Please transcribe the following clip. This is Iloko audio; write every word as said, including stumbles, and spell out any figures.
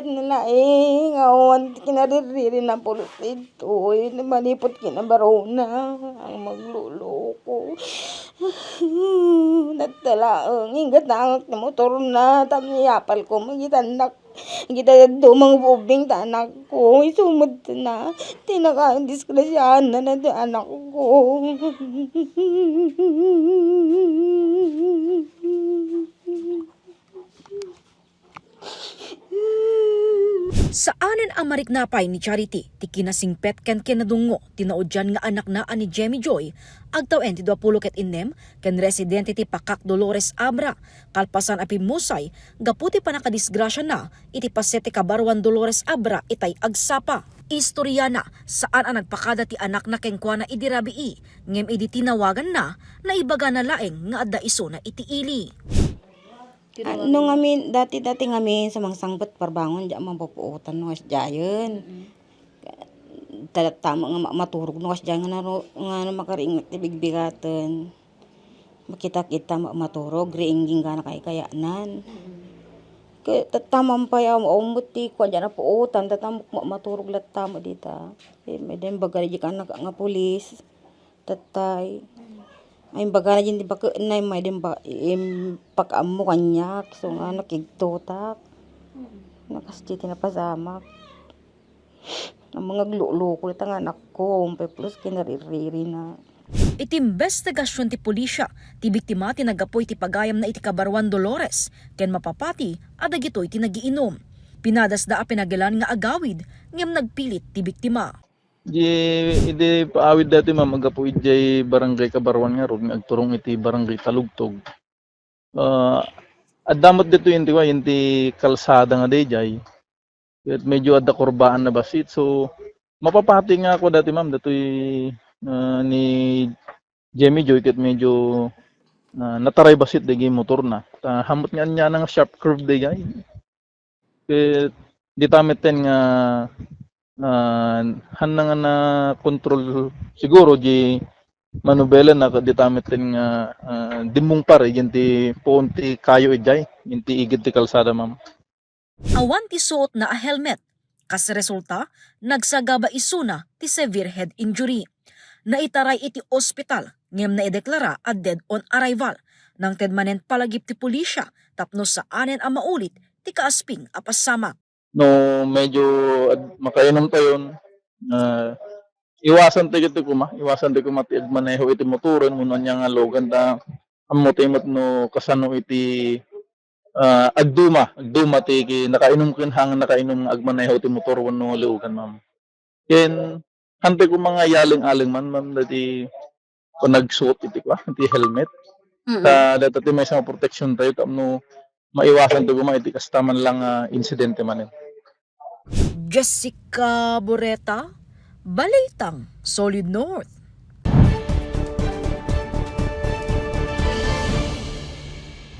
Nalaing, awan ti kinaririri na pulos ditoy, manipud kinabarona, ang magluloko. Natalaeng, ingga tangak ti motor na, tapno iyapal ko, magitannak. Kita dumang ubing ta anak ko, isumod na. Tinaka, disgrasyaan na na ti anak ko. Saanen a marikna pay ni Charity ti kinasingpet ken kinadungngo ti naudian nga anakna a ni Jemmy Joy, agtawen ti duapulo ket innem ken residente ti Pakak Dolores Abra, kalpasan a pimmusay gapu ti pannakadisgrasiana iti paset ti kabaruan Dolores Abra itay agsapa. Istoriana, saan a nagpakada ti anakna kenkuana idi rabii, ngem idi tinawaganna, naibagana laeng nga adda isuna iti ili. Ah, no ngamin, dati, dati ngamin, sumangsangpet parbangon, diak mapupuotan no kasdiayen. Mm. Tattama nga ma-, maturog no kasdiayen nga naro-, nga makariingat ti bigbigaten. Makita-kita ma-, maturog, riingging gana kay kayanan. Mm. Ket tattama pay a, a, ummet ti kua, diak napuotan, tattama ma-, maturog latta met dita. Eh, may din baga di anak nga pulis. Tattay. Ay, imbagana diay ti baket na, may din ba, im-, pakaammo kaniak, so nga nakigtotak. Nakas ti napasamak. Ang mga gluloko, ita nga anak ko, umpay plus kinaririri na. Iti imbestigasion ti pulisya, ti biktima ti naggapu iti pagayamna iti kabaruan Dolores, ken mapapati a dagitoy ti nagiinom. Pinadasda a pinagilan nga agawid, ngem nagpilit ti biktima. Di, idi paawid dati, ma'am, aggapu idiay Barangay Kabaruan ngarud nga agturong iti Barangay Talugtog. Ah, adda met ditoy inti, wa, inti kalsada nga daydiay. Ket medyo adda kurbaan na bassit. So, mapapati nga ako dati, ma'am, datoy, ah, ni Jemmy Joy ket medyo, ah, nataray bassit dagiti motor na. Ta, haanna nga ania nga sharp curve daydiay. Ket dita metten nga, ah, haanna nga na-control siguro di manubela na ket dita metten nga, ah, dimmungpar iti puon ti kayo idiay, iti igid ti kalsada, ma'am. Awan ti suotna a helmet. Kas resulta, nagsagaba isuna ti severe head injury. Naitaray iti ospital ngem naideklara a dead on arrival. Nangted manen palagip ti pulisya tapno saanen a maulit ti kaasping a pasamak. No medyo ad-, makainom tayon, ah, iwasan tayo iti kuma, iwasan tayo kuma ti agmaneho iti motoren, wenno ania nga lugan ta, ammo tayo met no kasano iti, ah, agduma, agduma ti ki-, nakainom ken hang nakainom nga agmaneho iti motor wenno nga lugan, ma'am. Ken, hantay ko mga yaleng-aleng man, ma'am, dati panagsuot iti kua, iti helmet. Mm. Ta data ti maysa nga protection tayo tapno maiwasan tayo guma iti kasta man lang nga insidente manen. Jessica Boreta, Balitang Solid North.